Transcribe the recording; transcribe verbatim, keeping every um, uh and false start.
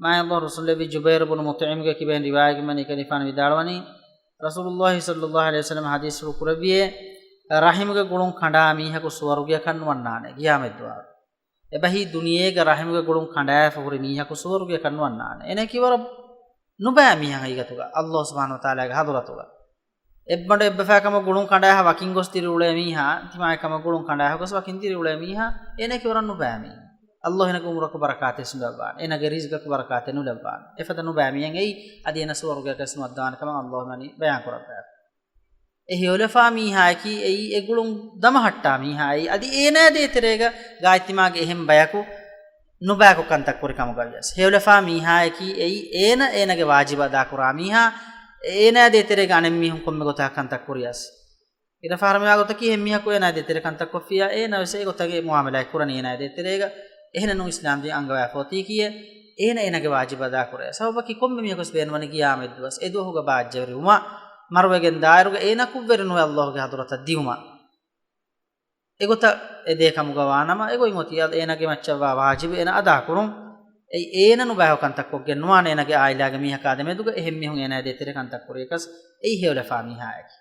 މާތް ރަސޫލު ލެއްވި ޖުބައިރު ބުނު މުޠްޢިމްގެ ކިބައިން ރިވާޔަތްވަނީ ކަލޭގެފާނު ވިދާޅުވަނީ، ރަސޫލުﷲ ޞައްލައްލާހު ޢަލައިހި ވަސައްލަމަ ޙަދީޘްފުޅު ކުރެއްވިއޭ، ރަޙިމުގެ ގުޅުން ކަނޑާ މީހަކު ސުވަރުގެއަކަށް ނުވަންނާނެ ޤިޔާމަތްދުވާ. އެބަހީ ދުނިޔޭގަ ރަޙިމުގެ ގުޅުން ކަނޑާފަ ހުރި މީހަކު ސުވަރުގެއަކަށް ނުވަންނާނެ. އޭނައަކީ ވަރަށް ނުބައި މީހެއް ހަޤީޤަތުގަ ﷲ ސުބްޙާނަހޫ ވަތަޢާލާގެ ޙަޟްރަތުގަ. އެއްބަނޑު އެއްބަފާ ކަމަށް ގުޅުން ކަނޑާފަ ވަކިން ގޮސް ދިރިއުޅޭ މީހާ، ތިމާގެ ކަމަށް ގުޅުން ކަނޑާފަ ގޮސް ވަކިން ދިރިއުޅޭ މީހާ، އޭނައަކީ ވަރަށް ނުބައި މީހެއް. ﷲ އޭނަގެ ޢުމުރަކު ބަރަކާތެއް ނުލައްވާނެ. އޭނަގެ ރިޒްޤަކު ބަރަކާތެއް ނުލައްވާނެ. އެފަދަ ނުބައި މީހެއް އެއީ، އަދި އޭނަ ސުވަރުގެއަކަށް ނުވައްދާނެ ކަމަށް ﷲ ވަނީ ބަޔާން ކުރައްވާފަ. އެ ހެޔޮލަފާ މީހާއަކީ އެއީ އެ ގުޅުން ދަމަހައްޓާ މީހާއެއީ. އަދި އޭނާ ދޭތެރޭގަ ގާތްތިމާގެ އެހެން ބަޔަކު ނުބަޔަކު ކަންތައް ކުރި ކަމުގަ ވިޔަސް. ހެޔޮލަފާ މީހާއަކީ އެއީ އޭނަ އޭނަގެ ވާޖިބު އަދާކުރާ މީހާ، އޭނާ ދޭތެރޭގަ އަނެއް މީހުން ކޮންމެ ގޮތަކަށް ކަންތައް ކުރިޔަސް. އިރަފާރަމެވާ ގޮތަކީ އެހެން މީހަކު އޭނާ ދޭތެރޭ ކަންތައް ކޮށްފިޔާ، އޭނާ ވެސް އެ ގޮތަށް މުއާމަލާތް ކުރަނީ އޭނާ ދޭތެރޭގަ. އެހެނެއް ނޫން އިސްލާމް ދީން އަންގަވާފަ އޮތީކީއޭ، އޭނަ އޭނަގެ ވާޖިބު އަދާކުރޭ. ސަބަބަކީ ކޮންމެ މީހަކުވެސް ބޭނުންވަނީ ޤިޔާމަތްދުވަސް އެ ދުވަހުގަ ބާއްޖަވެރިވުމަށް، މަރުވެގެން ދާއިރުގަ އޭނަ ކުށްވެރި ނުވެ ﷲ ގެ ޙަޟްރަތަށް ދިއުމަށް. އެގޮތަށް އެދޭ ކަމުގަ ވާނަމަ، އެގޮތް އޮތީ އޭނަގެ މައްޗަށްވާ ވާޖިބު އޭނަ އަދާކުރުން. އެއީ އޭނަ ނުބައިކޮށް ކަންތައް ކޮށްގެން ނުވާނެ، އޭނަގެ އާއިލާގެ މީހަކާ ދެމެދުގަ އެހެން މީހުން އޭނާ ދޭތެރޭ ކަންތައް ކުރިޔަކަސް އެއީ ހެޔޮލަފާ މީހާއެކީ.